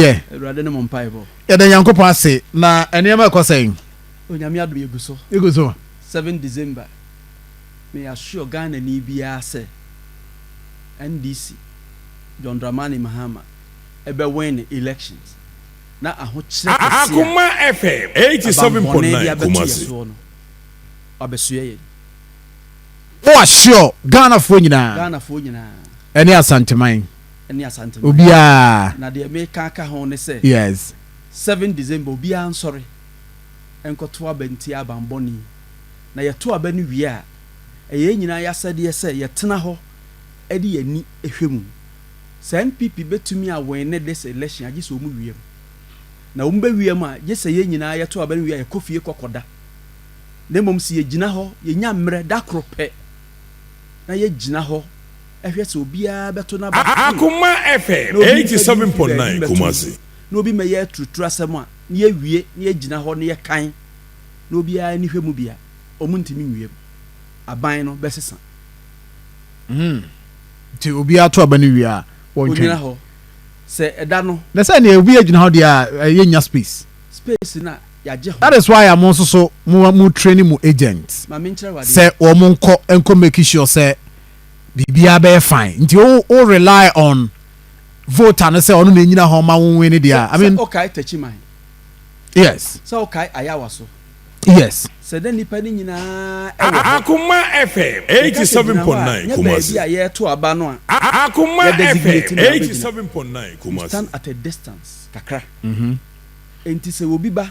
deɛ. Awurade ne mo mpaebɔ. Yɛda Nyankopɔn ase. Na nneɛma ɛkɔ sɛn? Onyame adom, yɛgu so. Yɛgu so. 7 December, me assure Ghanani biara sɛ NDC, John Dramani Mahama ɛbɛ win elections na ahokyerɛ kɛseɛ Akoma FM a abanbɔne de 87.9 abɛto yɛ Kumasi. soɔ no, wabɛsoɛ yɛn. Wo assure Ghanafoɔ nyinaa. Ghanafoɔ nyinaa. Ɛne Asanteman. Ɛne Asanteman. Obiara. Na deɛ meka aka ho ne sɛ. 7 December, obiara nsɔre nkɔto aba ntia abanbɔne yi. Na yɛto aba no wie a, ɛyɛ yɛn nyinaa yɛasɛdeɛ sɛ yɛtena hɔ de yɛn ani hwɛ mu. Sɛ NPP bɛtumi a win this election a, gye sɛ wɔn wie mu. Na wɔn bɛwie mu a, gye sɛ yɛn nyinaa yɛto aba no wie a, yɛkɔ fie kɔkɔda. Na mmom sɛ yɛgyina hɔ, yɛnya mmerɛ da koro pɛ na yɛgyina hɔ hwɛ sɛ obiara bɛto n'aba free Akoma FM na obi mfa bi mfiri baabi 87.9 mmɛto mu Kumasi. na obi mmɛyɛ aturuturu asɛm a, na yɛwie na yɛgyina hɔ na yɛkan na obiara ani hwɛ mu bi a, wɔn ntumi nwie mu. Aban no bɛsesa. Nti obiara to aba no wie a, wɔntwɛn. Onyina hɔ sɛ ɛda no. Na sɛ nea obi agyina hɔ deɛ a, ɛyɛ nya space. Space no a yɛagye ho. That is why a mo nso so mo training mo agents Ma menkyerɛ wo adeɛ. sɛ wɔn nkɔ make sure sɛ biribiara bɛyɛ fine. Nti wo rely on voter no sɛ ɔno na enyina hɔ ma wo win deɛ a, I mean. Sɛ wokae Techiman. Yes. Sɛ wokae Ayawaso. Yes. Sɛ na nnipa no nyinaa wɔ hɔ. Akoma FM Yɛka sɛ gyina hɔ a, 87.9 nyɛ Kumasi. baabi a yɛreto aba no a Akoma yɛ designate FM na wobɛgyina. 87.9 You Kumasi. stand at a distance kakra. Enti sɛ obi ba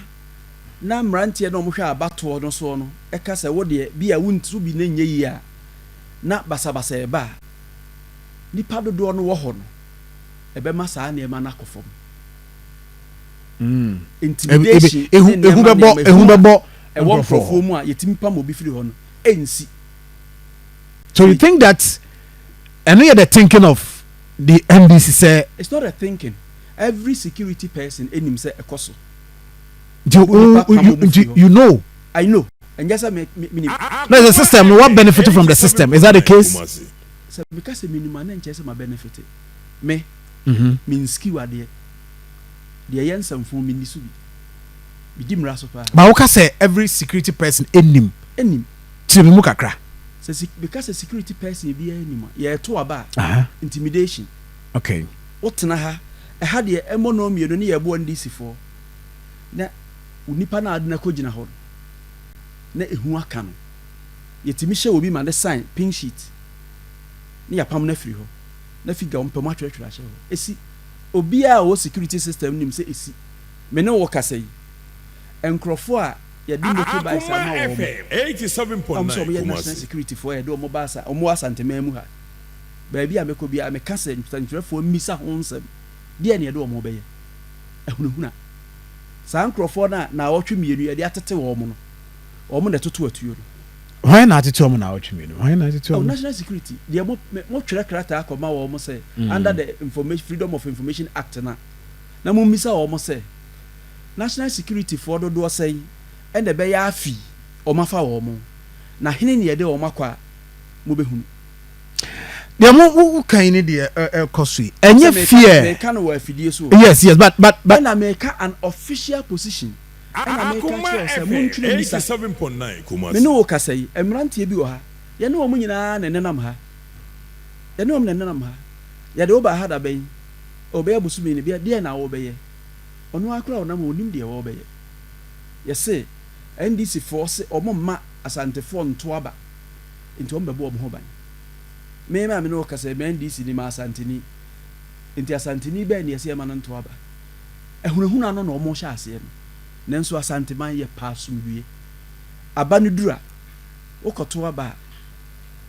na mmeranteɛ no a wɔhwɛ abatoɔ no soɔ no ka sɛ wo deɛ bi a wonti bi na ɛnyɛ yie a, na basabasa reba a, nnipa dodoɔ no wɔ hɔ no, ɛbɛma saa nneɛma no akɔ fam. Intimidation Ehu ne ehu nneɛma bɛbɔ nneɛma ehu ehu a bɛbɔ ɛwɔ nkurɔfoɔ. Nkurɔfoɔ mu a yɛtumi pam obi firi hɔ no ɛnsi. So you think that ɛno yɛ the thinking of the NDC sɛ? It's not a thinking. Every security person ɛnim sɛ ɛkɔ so. Nti Wo nipa pam you wɔn firi nti hɔ. you know. I know. Ɛnyɛ sɛ me me menim. Na the system no, what benefit from the system? Is that the case? Kumasi. Sɛ meka sɛ menim a, na nkyerɛ sɛ ma benefit. Me me nskiw adeɛ. Deɛ ɛyɛ nsɛmfo menni so bi. Medi mmara so paa. Ba woka sɛ every security person ɛnim. Ɛnim. Kyerɛ me mu kakra. Sɛ meka sɛ security person biara nim a, yɛreto aba a, intimidation. Wotena ha, ɛha deɛ ɛmmɔ nnɔn 2 ne yɛreboa NDC foɔ na wo nipa no a wode no akɔgyina hɔ no na ehu aka no. Yɛtumi hyɛ obi ma no sign pink sheet ne yɛapam no afiri hɔ na figure a wɔmpɛ mu atwerɛtwerɛ ahyɛ hɔ. Ɛsi. Obiara a ɔwɔ security system nim sɛ ɛsi. Me ne wo kasa yi, nkurɔfoɔ a yɛde motorbikes Akoma ama wɔn, FM a wɔn sɛ 87.9 wɔyɛ national Kumasi. security foɔ a yɛde wɔn ba asa, wɔn wɔ Asanteman mu ha. Baabi a mɛkɔ biara, meka sɛ nsɛntwerɛfoɔ mmisa ho nsɛm. Deɛn na yɛde wɔn bɛyɛ? Ahunahuna. Saa nkurɔfoɔ no a naawɔtwe 2 yɛde atete wɔn no, wɔn na ɛtoto atuo no. Hwan na atete wɔn naawɔtwe 2? Hwan na atete Oh, wɔn? National security deɛ, mo twerɛ krataa kɔma wɔn sɛ under the information Freedom of Information Act na mo mmisa wɔn sɛ national security foɔ dodoɔ sɛn ɛna ɛbɛyɛ afi wɔn afa wɔn na hene ne yɛde wɔn akɔ a mo bɛhunu. Deɛ mo kan ne deɛ ɛkɔ so yi, ɛnyɛ Sɛ meka fear. Meka no wɔ afidie so o. Yes, but Ɛna meka an official position, ɛna meka Akoma kyerɛ wo sɛ FM montwerɛ mmisa. 87.9 Me Kumasi. ne wo kasa yi, mmeranteɛ bi wɔ ha, yɛne wɔn nyinaa na ɛnenam ha. Yɛne wɔn na ɛnenam ha. Yɛde wo baa ha da bɛn? Ɔbɛyɛ bosome ne bia, deɛ na wɔbɛyɛ? Ɔno ara koraa ɔnam hɔ, ɔnim deɛ wɔbɛyɛ. Yɛse NDC foɔ se wɔn mma Asantefoɔ nto aba, nti wɔn bɛbɔ wɔn ho ban. Me maa me ne wo kasa yi, me NDC ni, ma Asanteni. Nti Asanteni bɛn na yɛse yɛma no nto aba? Ahunahuna no na wɔn hyɛ aseɛ no. Nanso Asanteman yɛ pɛ asomdwie. Aba no duru a, wokɔto aba a,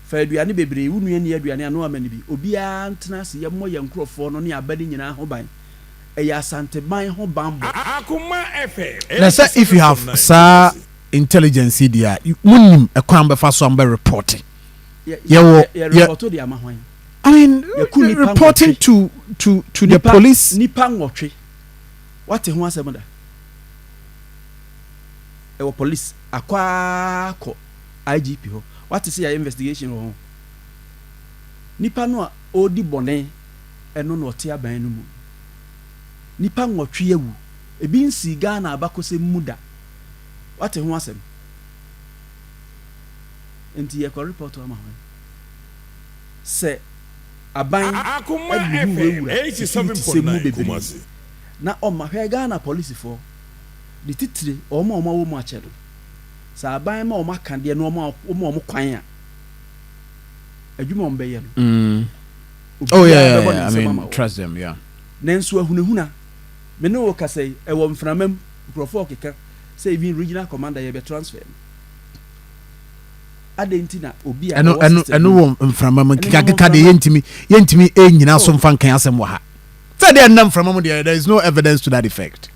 fa aduane bebree, wo nua nni aduane a na wama no bi. Obiara ntena ase, yɛmmɔ yɛn nkurɔfoɔ no ne aba no nyinaa ho ban. Ɛyɛ Asanteman ho banbɔ. Akoma FM Na sɛ if you have 87.9 saa Kumasi. intelligence yi deɛ a, mo nim ɛkwan bɛfa so a mo bɛ report. Yɛ Yɛwɔ yɛ yɛ report de ama hwan? I mean, Yɛku nipa reporting 8. to the Nipa police. Nipa 8. Wate ho asɛm da? Ɛwɔ police akɔ akɔ IGP hɔ. Wate sɛ yɛayɛ investigation wɔ ho? Nipa no a ɔredi bɔne, ɛno na ɔte aban no mu. Nnipa nwɔtwe awu. Ebi nsii Ghana abakɔsɛm mu da. Woate ho asɛm? Enti yɛkɔ repɔto ama hwan? Sɛ aban Akoma de ne ho FM wurawura security sɛm mu 87.9 bebree Kumasi. na ɔma, hwɛ Ghana polisifoɔ, ne titire wɔn a wɔawɔ mu akyɛ no, sɛ aban ma wɔn akadeɛ na wɔma wɔn kwan a, adwuma a wɔbɛyɛ no, Oh obiara yeah, bɛbɔ yeah, ne yeah. I nsam mean, ama wɔn. trust them, yeah. Nanso ahunahuna, me ne wo kasa yi, ɛwɔ mframa mu, nkurɔfoɔ rekeka sɛ even regional commander yɛbɛ transfer no. Adɛn nti na obi a Ɛno ɔwɔ ɛno system ɛno no mu wɔ mframa mu ɛnenam nkekakeka deɛ mframa mu? yɛntumi yɛntumi ɛnyina so Oh. mfa nkan asɛm wɔ ha. Sɛ deɛ ɛnam mframa mu deɛ there is no evidence to that effect.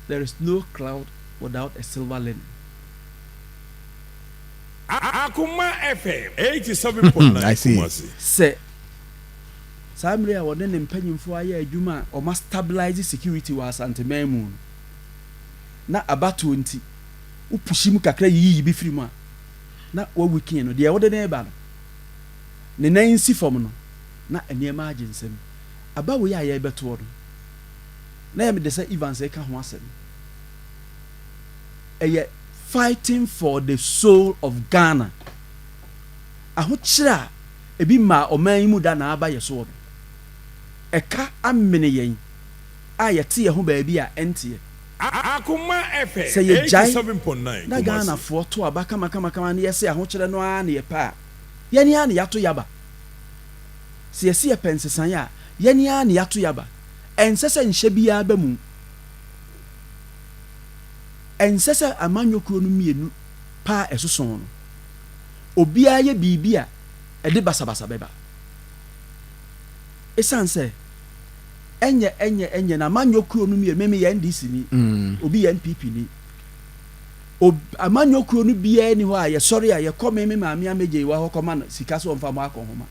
There is no cloud without a silver lining. Akoma FM 87.9 I see. Kumasi. Sɛ saa mmere a wɔne ne mpanyimfoɔ ayɛ adwuma a wɔa stabilize security wɔ Asanteman mu no, na abatoɔ nti wo pushi mu kakra yiyiyi bi firi mu a, na wa weaken no. Deɛ wode no reba no, ne nan nsi fam no, na nneɛma agye nsam. Aba wei a yɛrebɛtoɔ no, na ɛyɛ me dɛ sɛ Evans reka ho asɛm. Ɛyɛ fighting for the soul of Ghana. Ahokyerɛ a ebi mmaa ɔman yi mu da na aba yɛ soɔ no, ɛka amene yɛn a yɛte yɛn ho baabi a ɛnteɛ. Akoma FM Sɛ yɛgyae 87.9 na Kumasi. Ghanafoɔ to aba kamakamakama na yɛse ahokyerɛ no ara na yɛpɛ a, yɛn ara na yɛato yaba. Sɛ yɛse yɛpɛ nsesaeɛ a, yɛn ara na yɛato yaba. Ɛnsɛ sɛ nhyɛ biara ba mu. Ɛnsɛ sɛ amanyɔkuo no mmienu pɛ a ɛsoso no, obiara yɛ biribi a ɛde basabasa bɛba. Esiane sɛ ɛnyɛ ɛnyɛ ɛnyɛ na amanyɔkuo no mmienu, me meyɛ NDC ni, obi yɛ NPP ni. Ob, amanyɔkuo no biara ni hɔ a yɛsɔre a yɛkɔ me me maame amegye wa hɔ kɔma no sika sɛ ɔmfa mɔ akɔnhoma.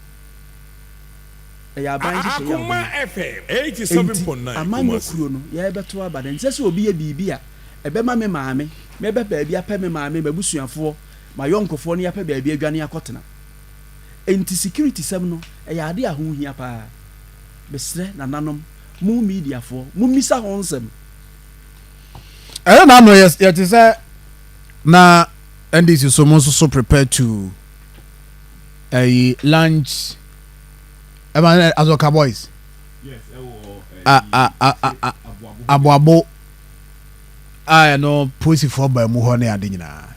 Ɛyɛ aban nhyehyɛeɛ a Akoma wɔbɛyɛ. FM Enti 87.9 Kumasi. amanyɔkuo no yɛrebɛto aba no, ɛnsɛ sɛ obi yɛ biribi a ɛbɛma me maame, mɛbɛ baabi apɛ me maame, m'abusuafoɔ, m'ayɔnkofoɔ no yɛapɛ baabi adwane akɔtena. Enti security sɛm no, ɛyɛ adeɛ a ho hia paa. Mesrɛ nananom, mo mediafoɔ, mommisa ho nsɛm. Ɛyɛ na ano yɛ yɛte sɛ na NDC so mo nso so prepare to ɛyi launch ɛma Azoka boys. A a a a a aboabo a ɛno polisifoɔ baa mu hɔ ne ade nyinaa.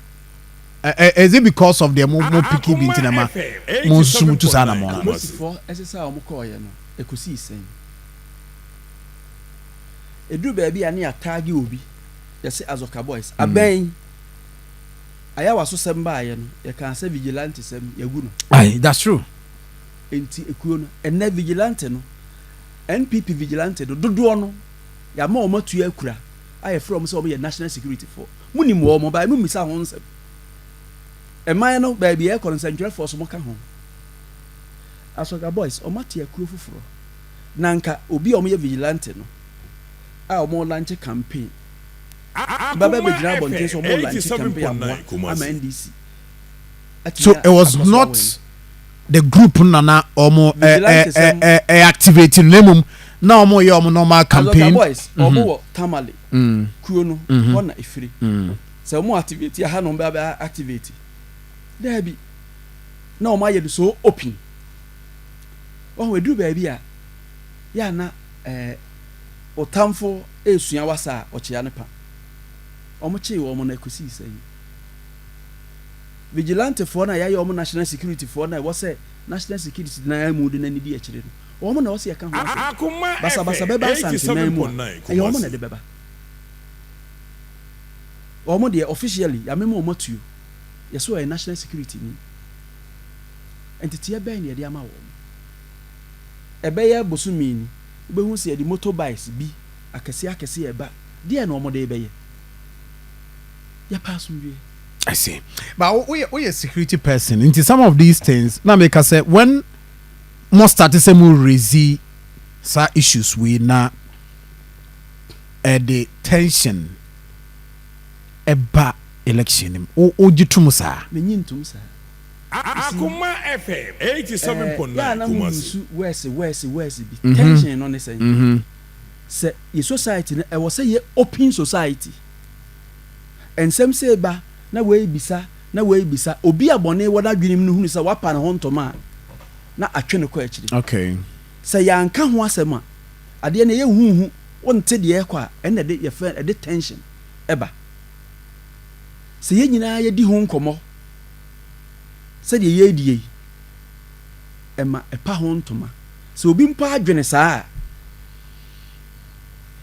Is it because of deɛ mo mo piki bi Akoma nti na ma FM mo nso so mo tu saa 87.9 anamɔ no? Kumasi. Polisifoɔ ɛsesa a wɔkɔɔeɛ no, ɛkɔsii sɛn? Ɛduru baabi a ne yɛataage obi, yɛse Azoka boys. Abɛn ayawasosɛm baeɛ no, yɛkaa sɛ vigilante sɛm, yɛagu no. Aye, that's true. Enti ekuo no, ɛnnɛ vigilante no, NPP vigilante no, dodoɔ no, yɛama wɔn atua akura a yɛfrɛ wɔn sɛ wɔyɛ national security foɔ. Monim wɔn, bae mommisa ho nsɛm. Ɛman no, baabi a ɛrekɔ no, nsɛntwerɛfoɔ so moka ho. Asoga boys, wɔn ate akuo foforɔ. Na nka obi a wɔyɛ vigilante no, a wɔn launch campaign, bɛbɛ Akoma bɛgyina abɔnten FM sɛ wɔn launch campaign aboa 87.9 ama Kumasi. NDC So atumi it was akɔ so not awin. the group no na na ɔmo ɛ ɛ Vigilante ɛ sɛm ɛ ɛ activate no na mmom na ɔmo yɛ ɔmo normal Azoka campaign. boys ɔmo wɔ Tamale kuro no hɔ na efiri. Sɛ ɔmo activate a ha na ɔmo bɛ bɛ activate. Daabi na ɔmo ayɛ no so open. Wahu eduru baabi a yɛ a na ɛɛ ɔtamfo esua wasa a ɔkyea ne pa. Ɔmo kyee wɔn no ɛkosii sɛn? Vigilante foɔ no a yɛayɛ wɔn national security foɔ no a ɛwɔ sɛ national security nan mu de n'ani di akyire no, wɔn na ɛwɔ sɛ yɛka ho asɛm. Akoma Basabasa FM bɛba Asanteman mu a, 87.9 ɛyɛ wɔn na Kumasi. ɛde bɛba. Wɔn deɛ officially yɛamema wɔn atuo. Yɛsɛ wɔyɛ national security ni. Nteteɛ bɛn na yɛde ama wɔn? Ɛbɛyɛ bosome ni, wobɛhu sɛ yɛde motorbikes bi akɛseɛ akɛseɛ ɛba. Deɛ na wɔn de bɛyɛ? Yɛpɛ asomdwoeɛ. I see. But woyɛ woyɛ security person nti some of these things na meka sɛ when mo start sɛ mo raise saa issues wei na ɛde tension ɛba election nim wo wogye tom saa? Menyi ntom saa. Akoma FM Yɛ a 87.9 na mo Kumasi. use words words words bi. Tension no ne sɛn? Sɛ yɛ society no ɛwɔ sɛ yɛ open society. Nsɛm sei ba na wei bisa na wei bisa, obi a bɔne wɔ n'adwenem no hunu sɛ wapa ne ho ntoma a, na atwe no kɔ akyiri. Okay. Sɛ yɛanka ho asɛm a, adeɛ no ɛyɛ huhu, wonte deɛ ɛrekɔ a, ɛnna ɛde yɛfrɛ no ɛde tension ɛba. Sɛ yɛn nyinaa yɛdi ho nkɔmmɔ sɛdeɛ yɛredi yi, ɛma ɛpa ho ntoma. Sɛ obi mpo adwene saa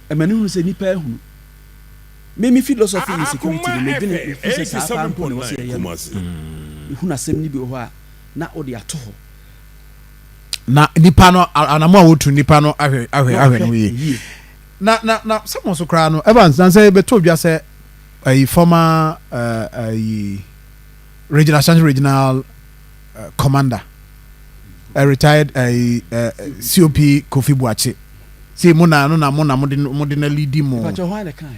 a, ɛma no hunu sɛ nnipa ahunu. Me me philosophy in security Akoma no, medwene FM mefiri sɛ saa paa mpo na ɛwɔ sɛ 87.9 yɛyɛ no. Kumasi. Mehunu asɛm no bi wɔ hɔ a, na wode ato hɔ. Na nipa no anamo a wotu nipa no ahwɛ ahwɛ Na ahwɛ wahwɛ no yie. yie. Na na na sɛ mo so koraa no Evans na sɛ bɛtɔ dwa sɛ ɛyi former ɛyi regional Ashanti regional uh, commander uh, retired uh, uh, COP Kofi Buakye sɛ mo na no na mo na mo de mo de na lead mo. Mpakyɛ hwan na ɛkaeɛ?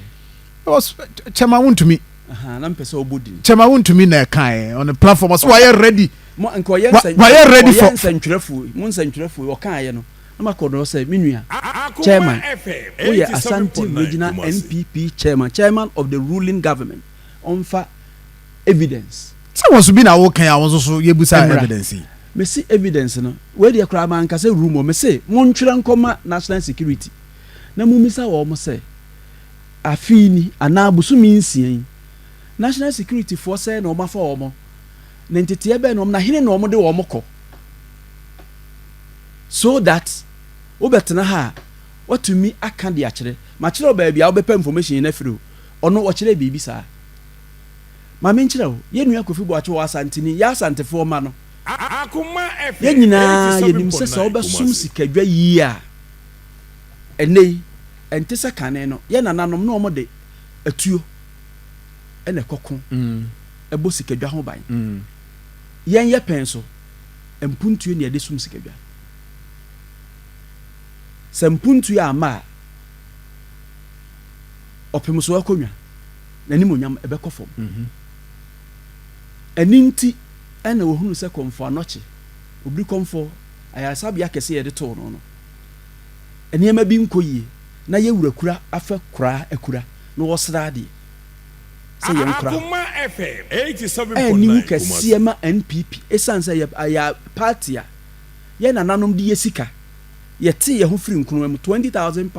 Kyɛma wontumi. Na mpɛ sɛ ɔbɔ din. Kyɛma wontumi na ɛkaeɛ on the platform ɔsɛ wayɛ ready. Mo nka ɔyɛ nsɛn wayɛ ready for ɔyɛ nsɛntwerɛfoɔ mo nsɛntwerɛfoɔ ɔkaeɛ no na makɔ no sɛ me nua chairman woyɛ Ashanti regional NPP chairman, chairman of the ruling government, ɔmfa evidence. Sɛ wɔn so bi na wokan a wɔn nso so yɛbusa Mmra. evidence yi. Mese evidence no, wei deɛ koraa manka sɛ rumour, mese montwerɛ nkɔma national security na mommisa wɔn sɛ afe yi ni anaa bosome nsia yi national security foɔ sɛn na wɔafa wɔn, na nteteɛ bɛn na wɔn, na hene na wɔde wɔn kɔ so that wobɛtena ha a woatumi aka de akyerɛ. Makyerɛ wo baabi a wobɛpɛ information no afiri o, ɔno ɔkyerɛɛ biribi saa. Ma menkyerɛ wo, yɛn nua Kofi Boakye wɔ Asanteni, yɛn Asantefoɔ mma no, yɛn nyinaa yɛnim sɛ sɛ wobɛsom sikadwa yie a, ɛnnɛ yi, ɛnte sɛ kane no, yɛn nananom na wɔde atuo na ɛkɔko bɔ sikadwa ho ban. Yɛn yɛ pɛn so, mpuntuo na yɛde som sikadwa. Sɛ mpuntuo amma a, ɔpem so akonnwa. n'animuonyam bɛkɔ fam. Ɛno nti na wɔhunuu sɛ Kɔmfo Anɔkye, Obirikɔmfo, ayaresabea kɛse a yɛde too no no, nneɛma bi nkɔ yie na yɛn wura kura afa koraa akura na ɔresrɛ adeɛ sɛ yɛnkora hɔ. Akoma FM Aniwu 87.9 kɛseɛ Kumasi. ma NPP ɛsiane sɛ yɛ ɛyɛ party a yɛn nananom de yɛ sika, yɛtee yɛn ho firi nkonoa mu, £20,000.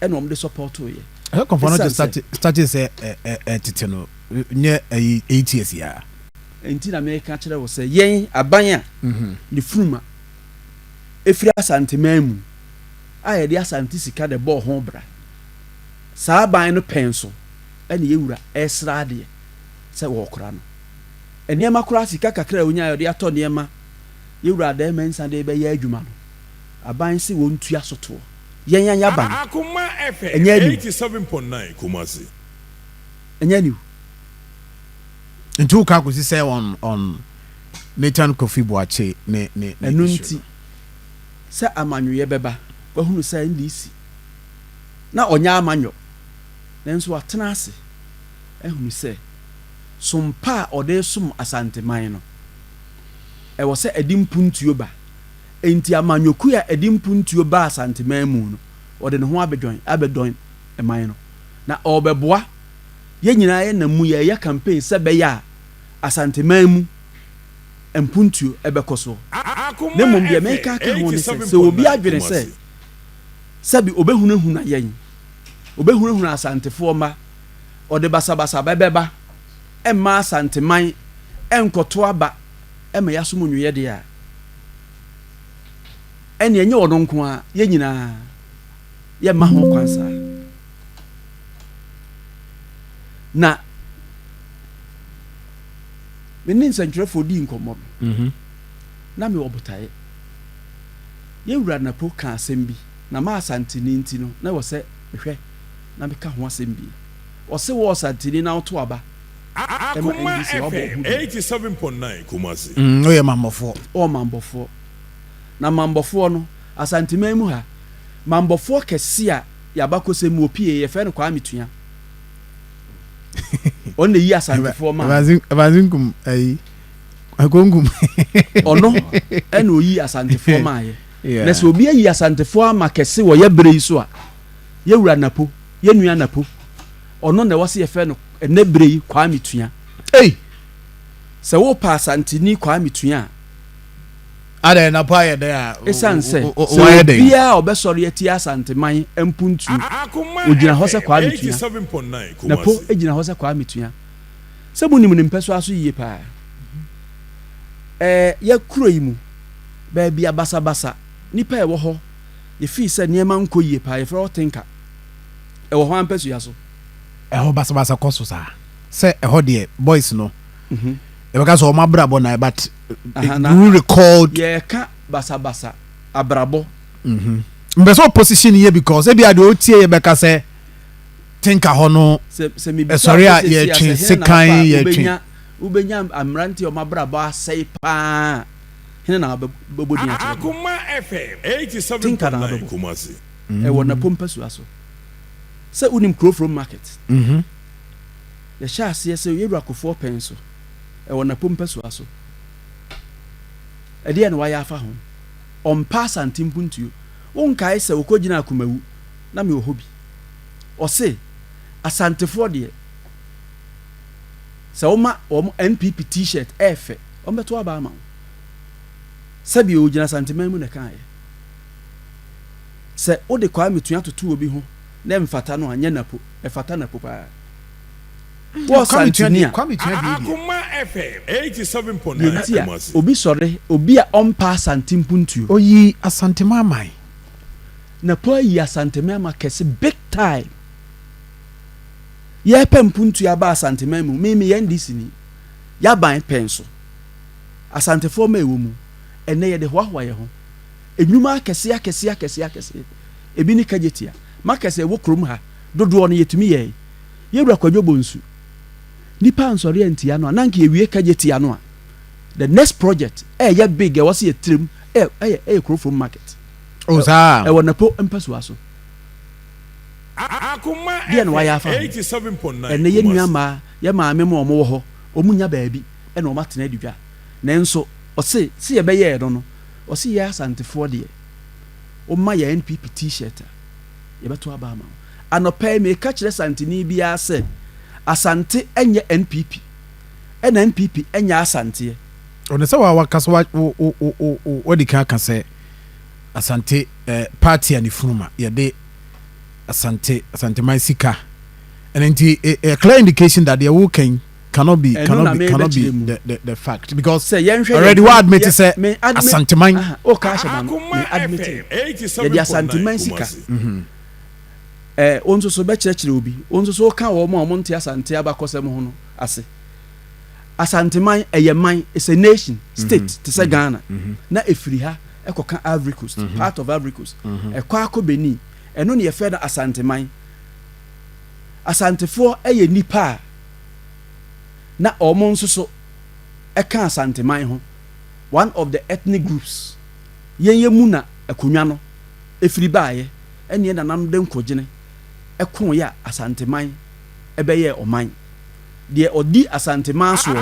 Ɛna wɔn de sɔpɔtoo yɛ. Ɛsɛ kɔnfɔ no Ɛsiane gye sɛ. start start sɛ ɛ ɛ ɛ tete no nyɛ ɛyi 8 years ya. Enti na meka kyerɛ wo sɛ yɛn aban a ne funuma firi Asanteman mu a yɛde Asante sika na ɛbɔɔ ho bra, saa aban no pɛn so na yɛn wura resra adeɛ sɛ wɔrekora no. Nneɛma koraa sika kakra a ɔnyaeɛ a ɔde atɔ nneɛma yɛn wura Adae Mensah de rebɛyɛ adwuma no, aban se wɔntua so toɔ. Yɛn a yɛaba no, Akoma FM ɛnyɛ aniwu. 87.9 Kumasi. Ɛnyɛ aniwu. Nti wo ka akosi sɛ on on Nathan Kofi Boakye ne ne ne Ɛno issue nti, no. sɛ amanyɔyɛ bɛba, wahunu sɛ NDC na ɔnyɛ amanyɔ, nanso watena ase ahunu sɛ som pa a ɔde resom Asanteman no, ɛwɔ sɛ ɛde mpuntuo ba. Enti amanyɔkuo a ɛde mpuntuo baa Asanteman mu no, ɔde ne ho abɛdwɔn, abɛdɔn man no. Na ɔrebɛboa yɛn nyinaa yɛnam mu yɛreyɛ campaign sɛ ɛbɛyɛ a Asanteman mu mpuntuo bɛkɔ soɔ. Na Akoma mmom deɛ FM mereka aka ho ne sɛ, sɛ obi 87.9 adwene sɛ Kumasi. sɛbe ɔbɛhunahuna yɛn, ɔbɛhunahuna Asantefoɔ mma, ɔde basabasa bɛbɛba, ɛmma Asanteman nkɔto aba ma yɛasom nnwoeɛ deɛ a, ɛnneɛ ɛnyɛ ɔno nko ara, yɛn nyinaa yɛmma ho kwan saa. Na me ne nsɛntwerɛfoɔ dii nkɔmmɔ no, na mewɔ botaeɛ. Yɛn wura Napo kaa asɛm bi, na ma Asanteni nti no, na ɛwɔ sɛ mehwɛ na meka ho asɛm bi. Ɔse wo Ɔsanteni na woto aba ma Akoma NDC a, wabɔ wo FM ho dua. 87.9 Kumasi. Woyɛ mammɔfoɔ. Ɔwɔ mammɔfoɔ. Na mammɔfoɔ no, Asanteman mu ha, mammɔfoɔ kɛse a y'abakɔsɛm mu opie, yɛfrɛ no Kwame Tua. Ɔno na eyi Asantefoɔ maa. Evansi Nkum, ayi, Akonkum. Ɔno ɛna oyi Asantefoɔ maa yɛ. Na sɛ obi ayi Asantefoɔ ama kɛse wɔ yɛ berɛ yi so a, yɛ wura Napo, yɛ nua Napo, ɔno na ɛwɔ sɛ yɛfrɛ no ɛnɛ berɛ yi Kwame Tua. Ei! Sɛ wopɛ Asanteni Kwame Tua a, Adɛn, Napo ayɛ dɛn a? Ɛsiane sɛ, sɛ obiara a ɔbɛsɔre atia Asanteman mpuntuo, ɔgyina hɔ sɛ Kwame Tua. Napo gyina hɔ sɛ Kwame Tua. Sɛ monim ne mpɛsoa so yie paa. Ɛɛ, yɛ kuro yi mu, baabi a basabasa, nnipa a ɛwɔ hɔ, yɛfii sɛ nneɛma nkɔ yie paa, yɛfrɛ hɔ Tenka. Ɛwɔ hɔ ara mpasua so. Ɛhɔ basabasa kɔ so saa? Sɛ ɛhɔ deɛ, boys no, yɛbɛka sɛ wɔn abrabɔ na but do we recall. Yɛreka basabasa abrabɔ. Mpɛ sɛ opposition yɛ because ebi a deɛ otie yɛ bɛka sɛ Tinka hɔ no ɛsɔre a yɛtwe sekan yɛtwe. Wobɛnya mmeranteɛ a wɔn abrabɔ asɛe paa hene na wobɛbɔ din akyerɛ no? Tinka na wobɛbɔ. Ɛwɔ Napo mpasua so. Sɛ wonim Kurofrom market. Yɛhyɛ aseɛ sɛ Yɛwura Kofoɔ pɛn so. Ɛwɔ Napo mpasua so. Ɛdeɛn na wayɛ afa ho? Ɔmpɛ Asante mpuntuo. Wonkae sɛ ɔkɔgyinaa Kumawu na mewɔ hɔ bi. Ɔse Asantefoɔ deɛ sɛ woma wɔn NPP T-shirt ɛɛfɛ wɔn bɛto aba ama wo. Sɛbi ɔgyina Asanteman mu na ɛkaeɛ. Sɛ wode Kwame Tua toto obi ho na ɛmfata no a, nyɛ Napo. Ɛfata Napo paa. Wɔ Santini a, deɛ nti a obi sɔre, obi a ɔmpa Asante mpuntuo. Ɔyi Asanteman man. Napo ayi Asanteman ma kɛse big time. Yɛrepɛ mpuntuo aba Asanteman mu, me meyɛ NDC ni, y'aban pɛn so. Asantefoɔ mma ɛwɔ mu, ɛnnɛ yɛde hoahoa yɛn ho. Nnwuma akɛseɛ akɛseɛ akɛseɛ akɛseɛ, ebi ne Kagyetia, markets a ɛwɔ kurom ha dodoɔ no yɛtumi yɛe. Yɛwura Kwadwo Bonsu, nnipa ansɔre antia no a, na anka yɛwie Kagyetia no a, the next project ɛyɛ big ɛwɔ sɛ yɛtrem ɛyɛ ɛyɛ Kurofrom market. Oh, saa. Ɛwɔ Napo mpasua so. Deɛ na wayɛ afa ho. Ɛnɛ yɛn nua mmaa, yɛn maame mo a wɔwɔ hɔ, wɔn nya baabi ɛna wɔn atena adi dwa. Nanso ɔse se yɛbɛyɛɛ no no, ɔse yɛ Asantefoɔ deɛ, woma yɛn NPP t-shirt a, yɛbɛto aba ama wo. Anɔpa yi meka kyerɛ Santeni biara sɛ, Asante nyɛ NPP, ɛna NPP nyɛ Asanteɛ. Ɔno sɛ wa waka sɛ wa wo wo wo wo wadi kan aka sɛ Asante eh, party a ne funu ma yɛde Asante Asanteman sika ɛno nti a, a clear indication that deɛ woka yi cannot be cannot be cannot be the, the the fact because sɛ yɛnhwɛ already wa admit sɛ Asanteman. O ka ahyɛ ma no me admit yɛde Asanteman sika ɛɛ wo nso so bɛkyerɛkyerɛ obi wo nso so ka wɔn a wɔn nte Asante abakɔsɛm ho no ase Asanteman ɛyɛ man it's a nation state te sɛ Ghana na efiri ha ɛkɔka Ivory Coast part of Ivory Coast ɛkɔ akɔ Benin ɛno na yɛfrɛ no Asanteman Asantefoɔ ɛyɛ nipa a na wɔn nso so ka Asanteman ho, one of the ethnic groups. Yɛn yɛ mu na akonnwa no firi baeɛ, ɛne yɛn nananom de nkogyene koeɛ a Asanteman bɛyɛɛ ɔman. Deɛ ɔdi Asanteman soɔ no,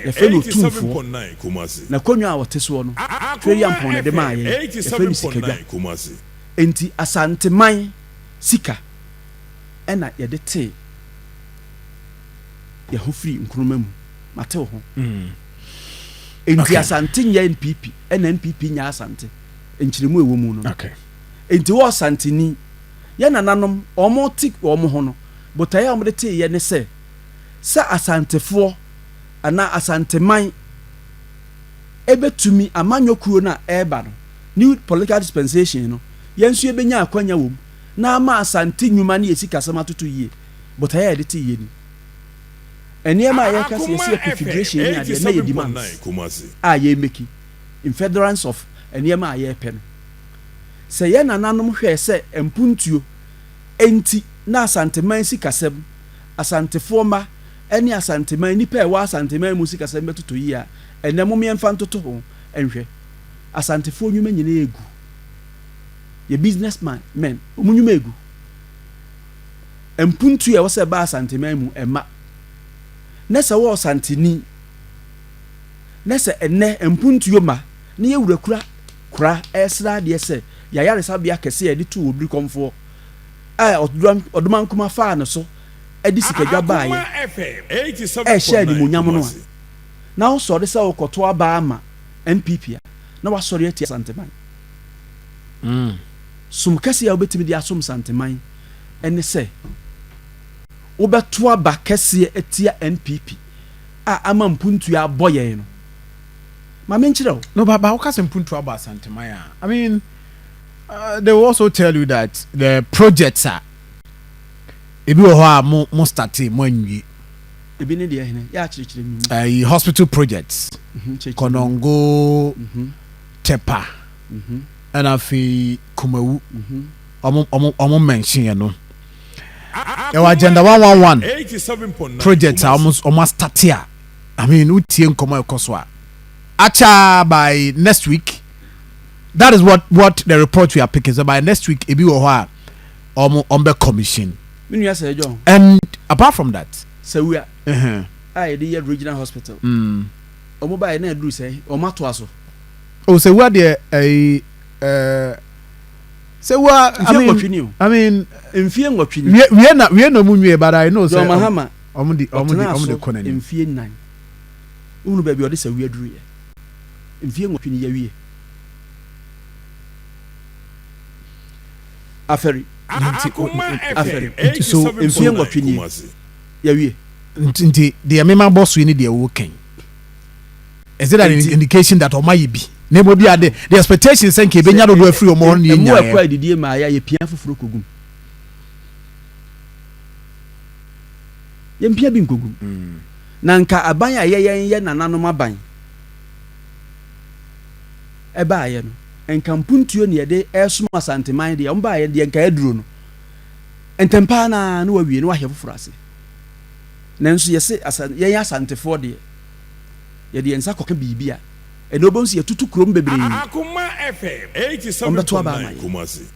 yɛfrɛ no Otumfoɔ. N'akonnwa a ɔte soɔ no, Twereampɔn na ɛde maa yɛn, yɛfrɛ no Sikadwa. Enti Asanteman sika na yɛde tee yɛn ho firi Nkrumah mu. Mate wo ho. Enti okay. Asante nyɛ NPP ɛna NPP nyɛ Asante. Nkyerɛmu ɛwɔ mu no. Okay. Enti wɔ Asanteni, yɛn nananom wɔn te wɔn ho no, botaeɛ a wɔde teeɛ ne sɛ, sɛ Asantefoɔ anaa Asanteman ɛbɛtumi amanyɔ kuo no a ɛreba no, new political dispensation no, yɛn nso yɛbɛnya akwanya wɔ mu na ama Asante nnwuma ne yɛn sikasɛm atoto yie. Botaeɛ a yɛde te yie ni. Nneɛma a yɛka sɛ yɛsi yɛ confederation ne adeɛ na yɛ demands a yɛremeki in furtherance of nneɛma a yɛrepɛ no. Sɛ yɛn nananom hwɛɛ sɛ mpuntuo nti na Asanteman sikasɛm, Asantefoɔ mma ne Asanteman nnipa a ɛwɔ Asanteman mu sikasɛm bɛtotɔ yie a, ɛnnɛ mom yɛmfa ntoto ho nhwɛ. Asantefoɔ nnwuma nyinaa regu. Yɛ business man men wɔn nnwuma egu. Mpuntu a ɛwɔ sɛ ɛba Asanteman mu ɛma. Nɛ sɛ wɔ Ɔsanteni nɛ sɛ ɛnɛ mpuntuo ma ne yɛ wura kura kora ɛresrɛ adeɛ sɛ yɛayaresabea kɛseɛ a yɛde too Obiri Kɔmfoɔ a Ɔdomankoma faa ne so de sikadwa baeɛ ɛrehyɛ animuonyam no a, na wosɔre sɛ wokɔto aba ama NPP a, na wasɔre atia Asanteman. Som kɛseɛ a wobɛtumi de asom Santeman ne sɛ wobɛto aba kɛseɛ atia NPP a ama mpuntuo abɔ yɛn no. Ma menkyerɛ wo. No, but but woka sɛ mpuntuo abɔ Asanteman a, I mean, they will also tell you that the projects a ebi wɔ hɔ a mo mo starte mo anwie. Ebi ne deɛ hene? Yɛ akyerɛkyerɛ me mu. Ɛyi hospital projects, Kyerɛkyerɛ mu. Konongo, Tepa, ɛna afei Kumawu, ɔmo ɔmo ɔmo mention yɛ no. Yɛwɔ agenda 111 project a ɔmo ɔmo astarte a, I mean, wotie nkɔmɔ a ɛkɔ so a, akyɛ by next week, that is what the report we are picking, so by next week ebi wɔ hɔ a ɔmo bɛ commission. Me nua Sir John. And apart from that. Sawua a yɛde yɛ regional hospital. Ɔmo baayɛ na aduru sɛ ɔmo atoa so. Oh, Sawua deɛ ɛyi ɛɛ Sawua, I mean, nwɔtwe ni o. I mean, mfie 8 ni. Wie na ɔmo nwie, but I know sɛ John Mahama ɔmo de ɔtenaa ɔmo de so kɔ n'anim. mfie 4. Wohunu baabi a ɔde Sawua duru yɛ. Mfie 8 ni yɛwie. Afɛri. Nti Afɛri. Nti so Mfie 8 nie yɛwie. Nti deɛ mema bɔ so yi ne deɛ wɔwɔ kɛn. Is it an indication that ɔmo ayɛ bi? Na emo bi ade the expectation sɛ nka ebenya dodo afiri ɔmo hɔ ne Ɛmu yɛ ɛkɔ adidie maa yɛ a yɛpia foforɔ kɔgum. Yɛmpia bi nkɔgum. Na nka aban a ɛyɛ yɛn yɛ nananom aban ɛbaayɛ no, nka mpuntuo ne yɛde ɛresom Asanteman deɛ, ɔmo baayɛ deɛ nka aduro no ntɛmpaa naa na wawie na wahwɛ foforɔ ase. Nanso yɛse asa yɛn Asantefoɔ deɛ yɛde yɛn nsa kɔka biribi a ɛna wobɛhu sɛ yɛtutu kurom bebree. Ɔmbɛto aba ama yɛn.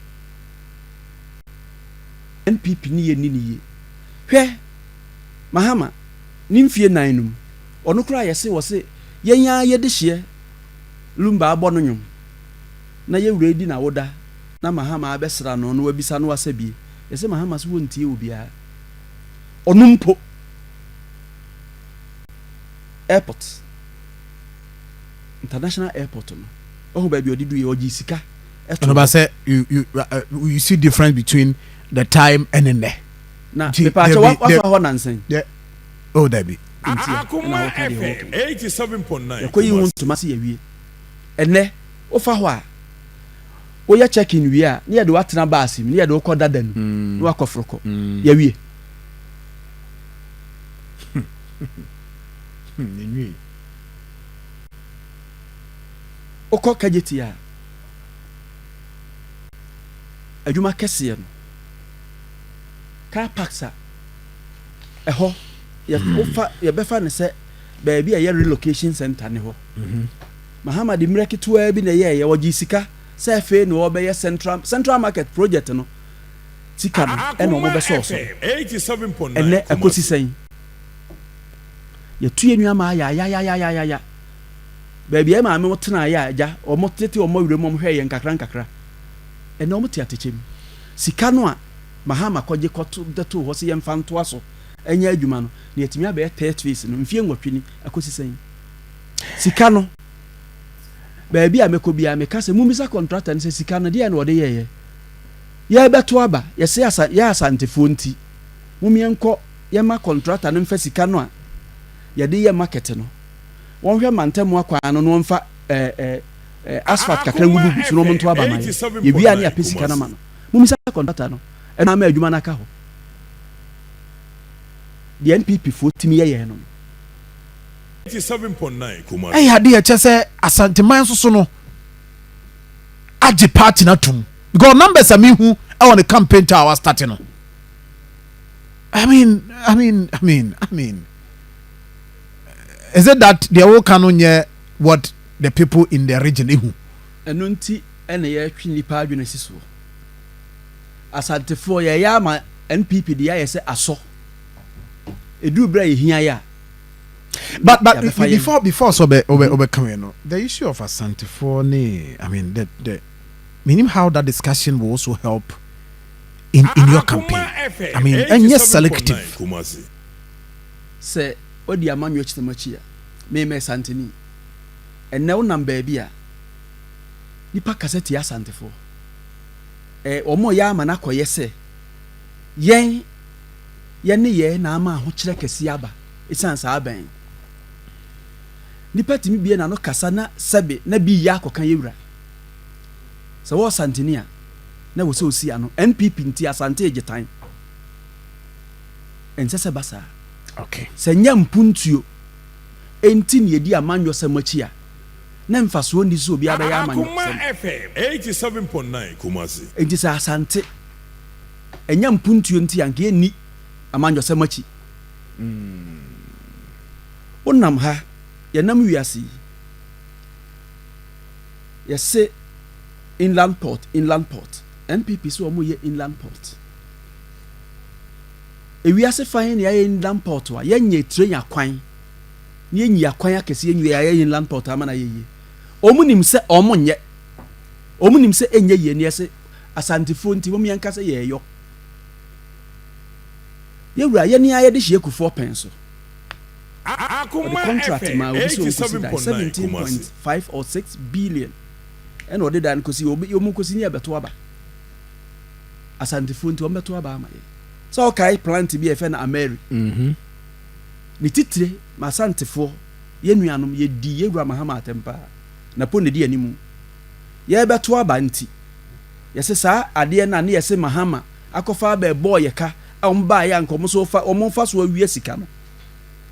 NPP ne yɛnni ne yie. Hwɛ Mahama ne mfie 4 no mu, ɔno koraa yɛse wɔ se yɛn ara yɛde hyeɛ Lumba abɔ no nwom na yɛwura di na woda na Mahama abɛsra no na wabisa no asa bie. Yɛse Mahama so wɔntie obiara. Ɔno mpo airport, international airport no, ɔho baabi ɔde duiɛ, ɔgye sika ɛto No, but say you see difference between the time and nnɛ. Na mepaakyɛ wafa hɔ nansɛn? Oh, dabi. Nti a ɛna wɔka deɛ wɔka yɛkɔ yi ho ntoma se yɛwie. Ɛnɛ wofa hɔ a, woyɛ check in wie a, ne yɛde woatena baase mu ne yɛde wokɔ dada no na wakɔ forokɔ. Yɛwie. Nwie. Wokɔ Kagye a, adwuma kɛseɛ no, car parks a ɛhɔ wofa yɛbɛfa no sɛ baabi a ɛyɛ relocation center ne hɔ. Mahama de mmerɛ ketewaa bi na ɛyɛɛyɛ, wɔgye sika sɛ afei na wɔbɛyɛ central market project no, sika no ɛna wɔn bɛsɔɔ so. Ɛnɛ ɛkɔsi sɛn? Yɛtu yɛ nnuama ayayayayaya baabi a maame wɔtena yɛ a agya wɔn tete wɔn awura mu, wɔn hwɛ yɛn nkakra nkakra. Ɛnɛ wɔn te atɛkyɛ mu. Sika no a Mahama kɔgye kɔto de too hɔ sɛ yɛmfa ntoa so ɛnyɛ adwuma no na yɛtumi abɛyɛ third phase no, mfie 8 ni, akɔsi sɛn? Sika no, baabi a mɛkɔ biara meka sɛ mummisa contractor no sɛ sika no deɛ na ɔde yɛɛyɛ. Yɛbɛto aba, yɛsɛ asa yɛ Asantefoɔ nti mom yɛnkɔ yɛma contractor no mfa sika no a yɛde yɛ market no, wɔnhwɛ mantam akwan no na wɔmfa ɛɛ ɛɛ asphalt kakra ngugugu so na wɔn nto aba ma yɛ. Yɛwie a ne yɛapɛ sika no ama no. Mummisa contractor no ɛna ama adwuma no aka hɔ. Deɛ NPP foɔ tumi yɛ yɛn no. Ɛyɛ adeɛ ɛkyɛ sɛ Asanteman nso so no agye party no atom, because numbers a mehu ɛwɔ ne campaign a wa start no, I mean, is it that deɛ woka no nyɛ what the people in the region ehu? Ɛno nti ɛna yɛtwe nnipa adwene si soɔ. Asantefoɔ yɛyɛ ama NPP deɛ ayɛ sɛ asɔ ɛduru berɛ a yɛhia yɛ a. But before so ɔbɛ ɔbɛ ɔbɛka wei no, the issue of Asantefoɔ ne, I mean, the meaning how that discussion will also help in your campaign. I mean, ɛnyɛ selective. Sɛ wadi amanyɔ kyerɛm akyi a, me mɛ Santeni. Ɛnnɛ wonam baabi a, nipa kasa tia Asantefoɔ. Wɔn yɛ ama no akɔyɛ sɛ yɛn yɛn ne yɛn na ama ahokyerɛ kɛseɛ aba ɛsiane saa abɛn. Nipa tumi bie n'ano kasa na sɛbe na bi yɛ akɔka yɛ wura. Sɛ wɔwɔ Santeni a, na wɔ sɛ osi ano. NPP nti Asante egye tan. Ɛnsɛ sɛ ba saa. Sɛ nyɛ mpuntuo enti na yɛdi amanyɔsɛm akyi a, na mfasoɔ nni so sɛ obiara bɛyɛ Akoma amanyɔsɛm. FM 87.9 Kumasi. Enti sɛ Asante ɛnyɛ mpuntuo nti a, anka yɛnni amanyɔsɛm akyi. Wonam ha, yɛnam wiase yi, yɛse inland port, inland port. NPP sɛ wɔn yɛ inland port. Ewiase fan na yɛayɛ inland port a yɛnyɛ train akwan na yɛnyi akwan akɛse yɛnyi yɛayɛ inland port ama na yɛ yie. Wɔn nim sɛ wɔn nyɛ. Wɔn nim sɛ ɛnyɛ yie na yɛse Asantefoɔ nti wɔn yɛn kasa yɛɛyɔ. Yɛwura yɛn ni ayɛ de hyɛ Kufuor pɛn so. Ɔde Akoma contract FM maa obi sɛ ɔnkosi dan 87.9 Kumasi. 17.5 or 6 billion ɛna ɔde dan no kɔsi obi wɔn kɔsi ne yɛbɛto aba. Asantefoɔ nti wɔn bɛto aba ama yɛn. Sɛ ɔkae plant bi a yɛfɛ no Ameri. Ne titire ma Asantefoɔ yɛn nuanom yɛdi yɛwura Mahama atɛm paa na po ne di animu. Yɛbɛto aba nti yɛsɛ saa adeɛ no a ne yɛsɛ Mahama akɔfa aba ɛbɔɔ yɛ ka a wɔn baeɛ a nka wɔn so fa wɔn fa so awia sika no.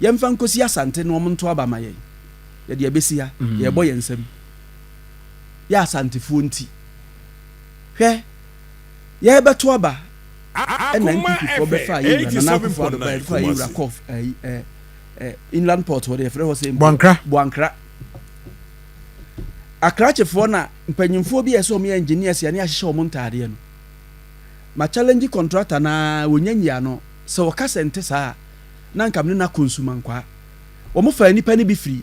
Yɛmfa nkosi Asante na wɔn nto aba ma yɛn. Yɛde abɛsi ha, yɛbɔ yɛn nsam. Yɛ Asantefoɔ nti. Hwɛ, yɛbɛto aba ɛna Akoma NPP foɔ FM bɛfa yɛwura Nana Akufo-Addo 87.9 bɛfa yɛwura Kumasi. kɔf ɛyi ɛ ɛ inland port hɔ de yɛfrɛ hɔ sɛ mpo Boankra. Boankra. Akrakyefoɔ na mpanyinfoɔ bi a ɛsɛ wɔn yɛ engineers yɛ ne ahyehyɛ wɔn ntaadeɛ no. Ma challenge contractor na wɔnya nyia no sɛ wɔka sɛ nte saa na nka mene no akɔ nsumankwaa. Wɔn fa nipa no bi firi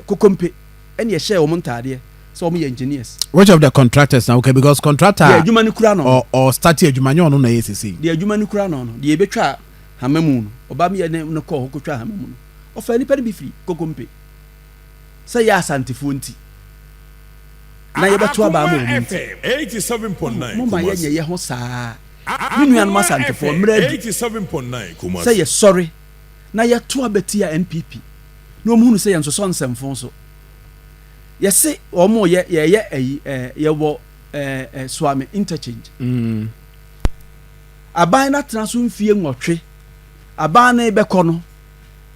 Kokompe ɛne ɛhyɛ wɔn ntaadeɛ sɛ wɔn yɛ engineers. Which of the contractors now? Okay, because contractor Deɛ adwuma no kura no no. or start adwuma nyɛ ɔno na ɛyɛ sisi. Deɛ adwuma no kura no no, deɛ ebetwa hama mu no, ɔba mi yɛ ne no kɔɔ hɔ kotwa hama mu no, ɔfa nipa no bi firi Kokompe sɛ yɛ Asantefoɔ nti na yɛbɛto aba ama Akoma wɔn nti. FM 87.9 Mo ma yɛnyɛ Kumasi. yɛ ho saa. Me nuanom Akoma Asantefoɔ, FM mmerɛ adu 87.9 sɛ Kumasi. yɛsɔre na yɛto aba tia NPP na wɔn hunu sɛ yɛn nsosɔ nsɛmfo so. Yɛse wɔn yɛ yɛyɛ ɛyi yɛwɔ ɛɛ ɛɛ Suame interchange. Aban no atena so mfie 8. Aban no bɛkɔ no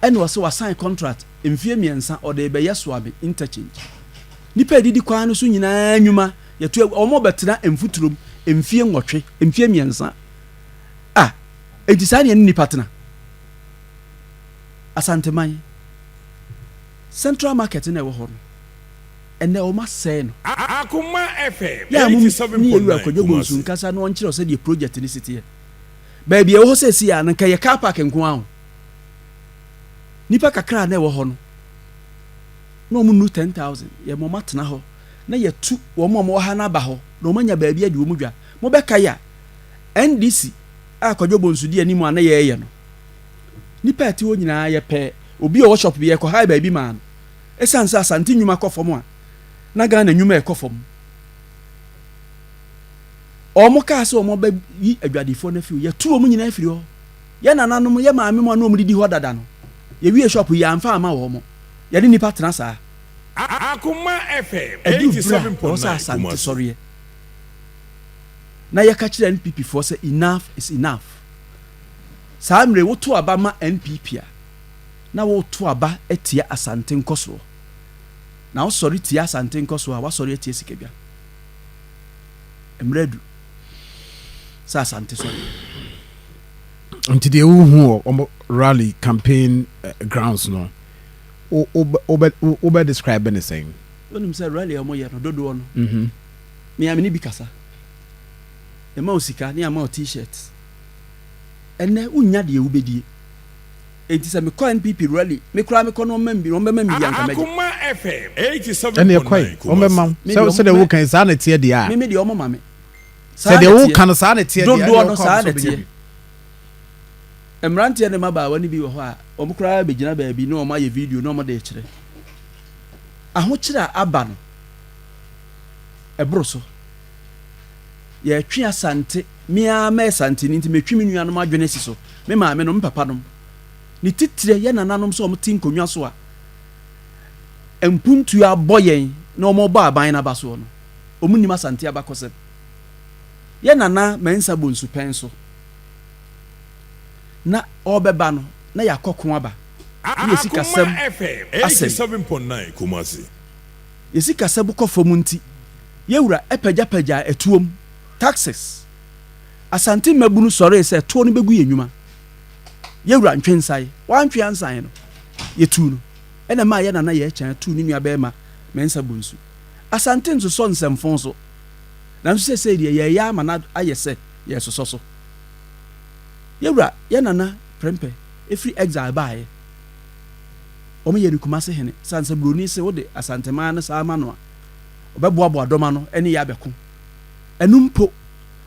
ɛna ɔsɛ wasan contract mfie 3 ɔde bɛyɛ Suame interchange. Nipa edidi kwan no so nyinaa nnwuma yɛto wɔn bɛtena mfuturom mfie 8, mfie 3 a eti saa nea ne nipa tena. Asanteman Central Market na ɛwɔ hɔ no, ɛnɛ wɔn asɛe no. Akoma FM Yɛ a mo ne yɛwura 87.9 Kwadwo Bonsu Kumasi. nkasa na ɔnkyerɛ sɛdeɛ project ne si teɛ. Baabi a ɛwɔ hɔ sɛ si a no nka yɛ car park nko ara o. Nipa kakra a na ɛwɔ hɔ no na wɔn nu 10,000 yɛ mo atena hɔ na yɛtu wɔn a wɔwɔ ha no aba hɔ na wɔn anya baabi adi wɔn dwa. Mo bɛka yɛ a NDC a Kwadwo Bonsu di anim a na yɛreyɛ no, nipa a ɛte hɔ nyinaa yɛpɛ obi a ɔwɔ shop bi yɛkɔ ha baabi maa no. Ɛsiane sɛ Asante nnwuma kɔ fam a na Ghana nnwuma ɛkɔ fam. Wɔn kaa sɛ wɔn bɛyi adwadifoɔ no afiri hɔ, yɛtu wɔn nyinaa afiri hɔ. Yɛ nananom, yɛ maame mu a na wɔn didi hɔ dada no, yɛwie shop yi yɛamfa ama wɔn. Yɛde nipa tena saa. Akoma FM Ɛduru berɛ a ɛwɔ sɛ 87.9 Asante Kumasi. sɔreɛ na yɛka kyerɛ NPP foɔ sɛ enough is enough. Saa mmerɛ woto aba ma NPP a, na woto aba atia Asante nkɔsoɔ. Na wosɔre tia Asante nkɔsoɔ a, wasɔre atia sikadwa. Mmerɛ adu sɛ Asante sɔre. Nti deɛ wohu wɔ ɔmo rally campaign grounds no, wobɛ describe ne sɛn? Wonim sɛ rally a wɔyɛ no dodoɔ no, mea me ne bi kasa. Yɛma wo sika ne yɛama wo T-shirt. Ɛnɛ wonya deɛ wobɛdie. Enti sɛ mekɔ NPP rally, me koraa mekɔ na wɔma me bi, wɔbɛma me bi anka mɛgye. Akoma FM Ɛne ɛkɔe, 87.9 wɔbɛma wo. Me Sɛ deɛ sɛdeɛ wɔn, woka yi, saa na ɛteɛ deɛ a. me me deɛ wɔma me. Sɛ Saa deɛ na ɛteɛ. woka no saa na ɛteɛ deɛ, Dodoɔ ɛneɛ no wokɔ a saa sɛ na wobɛnya ɛteɛ. bi. Mmeranteɛ ne mmabaawa no bi wɔ hɔ a, wɔn koraa bɛgyina baabi na wɔayɛ video na wɔde rekyerɛ. Ahokyerɛ a aba no, ɛboro so. Yɛretwe Asante, me ara mɛyɛ Santeni nti metwe me nuanom adwene asi so, me maame nom, me papa nom, ne titire yɛn nananom sɛ wɔte nkonnwa so a mpuntuo abɔ yɛn na wɔrebɔ aban no aba soɔ no, wɔnnim Asante abakɔsɛm. Yɛn nana Mensah Bonsu pɛn so na ɔrebɛba no na yɛakɔ ko aba ne yɛn sikasɛm Akoma FM asɛe. 87.9 Kumasi. Yɛn sikasɛm kɔ fam nti, yɛn wura pagyapagyaa ɛtoɔ mu, taxes. Asante mmabunu sɔree sɛ toɔ no bɛgu yɛn nnwuma. Yɛn wura Ntwensae, wantwe ansan no, yɛtuu no. Ɛna ɛmaa yɛn nana Yɛɛkyan tuu ne nuabarima Mensah Bonsu. Asante nsosɔ nsɛmfon so, nanso seesei deɛ yɛreyɛ ama no ayɛ sɛ yɛresosɔ so. Yɛn wura, yɛn nana Prempeh firi exile baeɛ. Wɔyɛɛ no Kumase hene. Sane sɛ buroni se wode Asanteman no saa ma no a, ɔbɛboaboa dɔm ano ne yɛ abɛko. Ɛno mpo,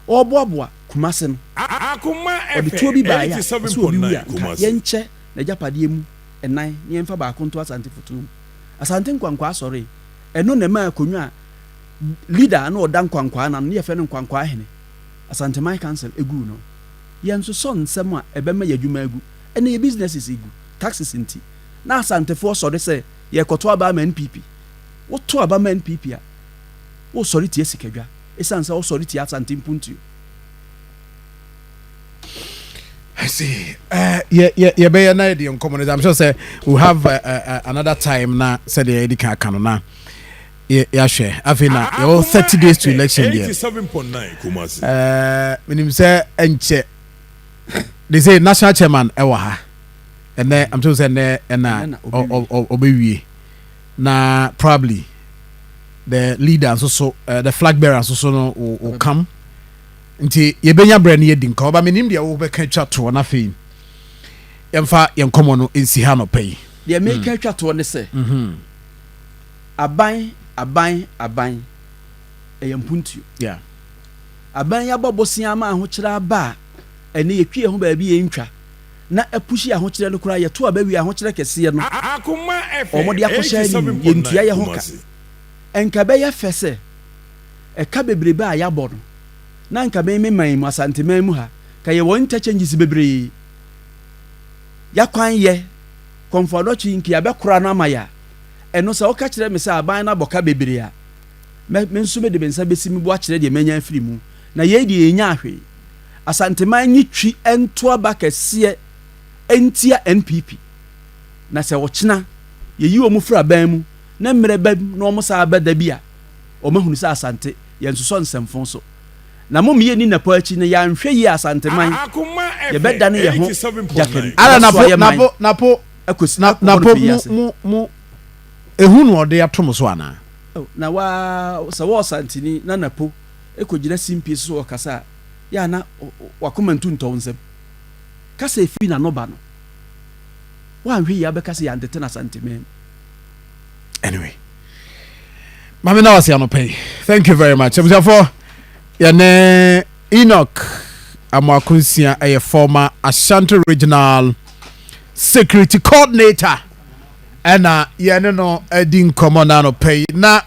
ɔreboaboa Kumase no, Akoma ɔde tuo FM bi baeɛ a, ɔse obi wu 87.9 a, nka Kumasi. yɛnkyɛ n'agyapadeɛ mu nnan na yɛmfa baako nto Asante fotoɔ mu. Asante Nkwankwaa sɔree. Ɛno na ɛmaa akonnwa a leader a na ɔda Nkwankwaa no ano, na yɛfrɛ no Nkwankwaa hene, Asanteman Council guu no. Yɛnsosɔ nsɛm a ɛbɛma yɛn adwuma agu. Ɛnnɛ yɛn businesses gu, taxes nti. Na Asantefoɔ sɔre sɛ yɛrekɔto aba ama NPP. Woto aba ma NPP a, wosɔre tia sikadwa esiane sɛ wosɔre tia Asante mpuntuo. I see. Yeah, yeah, yeah, but na yɛde nkɔmmɔ no. I'm sure sɛ we'll have another time na sɛdeɛ yɛde kan aka no na yɛahwɛ. Afei na yɛwɔ 30 days to election deɛ. 87.9 Kumasi. Menim sɛ ɛnkyɛ they say national chairman ɛwɔ ha ɛnɛ. I'm sure sɛ ɛnɛ ɛna Ɛnɛ na ɔbɛwie. Ɔbɛwie na probably the leader nso so, the flag bearer nso so no will come, nti yɛbɛnya berɛ no yɛdi nka ɔba. Menim deɛ wobɛka twa toɔ no, afei yɛmfa yɛn nkɔmmɔ no nsi ha nɔpɛ yi. Deɛ meka twa toɔ ne sɛ aban, aban, aban ɛyɛ mpuntuo. Aban yi abɔ bosea ama ahokyerɛ aba a ɛnɛ yɛtwi yɛn ho baabi yɛntwa na apuhyi ahokyerɛ no koraa. Yɛto aba wie, ahokyerɛ kɛseɛ no Akoma FM wɔde akɔhyɛ anim, yɛntua 87.9 yɛ ho ka. Kumasi. Ɛnka bɛyɛ fɛ sɛ ɛka bebrebe a yɛabɔ no na nka me man mu, Asanteman mu ha, ka yɛwɔ interchanges bebree. Yɛakwan yɛ Kɔmfo Anɔkye nka yɛabɛkora no ama yɛ a, ɛno sɛ woka kyerɛ me sɛ aban no abɔ ka bebree a, me nso mede me nsa bɛsi me bo akyerɛ deɛ manya afiri mu. Na yei deɛ, yɛnya hwee. Asanteman nye twi nto aba kɛseɛ ntia NPP, na sɛ ɔkyena yɛyi wɔn firi aban mu na mmerɛ ba mu na wɔn saa ba da bi a, wɔn ahunu sɛ Asante yɛnsosɔ nsɛmfo so na mom yɛnni Napɔ akyi na yɛanhwɛ yie, Asanteman Akoma FM yɛbɛdane yɛn ho gyakari. 87.9 Ara yɛbɛsoa Napo yɛ man Napo Napo akɔsi na akɔbɔ no Napo pii mu ase. Mu ehu na ɔde ato mo so anaa? Oh, na waa sɛ wɔ Ɔsanteni na Napo kɔgyina simpie so sɛ ɔkasa a, yɛ a na wakoma ntu ntɔ wo nsam. Kasa ɛfiri n'ano ba no, woanhwɛ yie abɛka sɛ yɛantete no Asanteman mu. Anyway, maame na wase anɔpɛ yi, thank you very much. Abusuafoɔ, yɛne Enoch Amoakonsia, ɛyɛ former Ashanti Regional Security Coordinator, ɛna yɛne no adi nkɔmmɔ no anɔpɛ yi na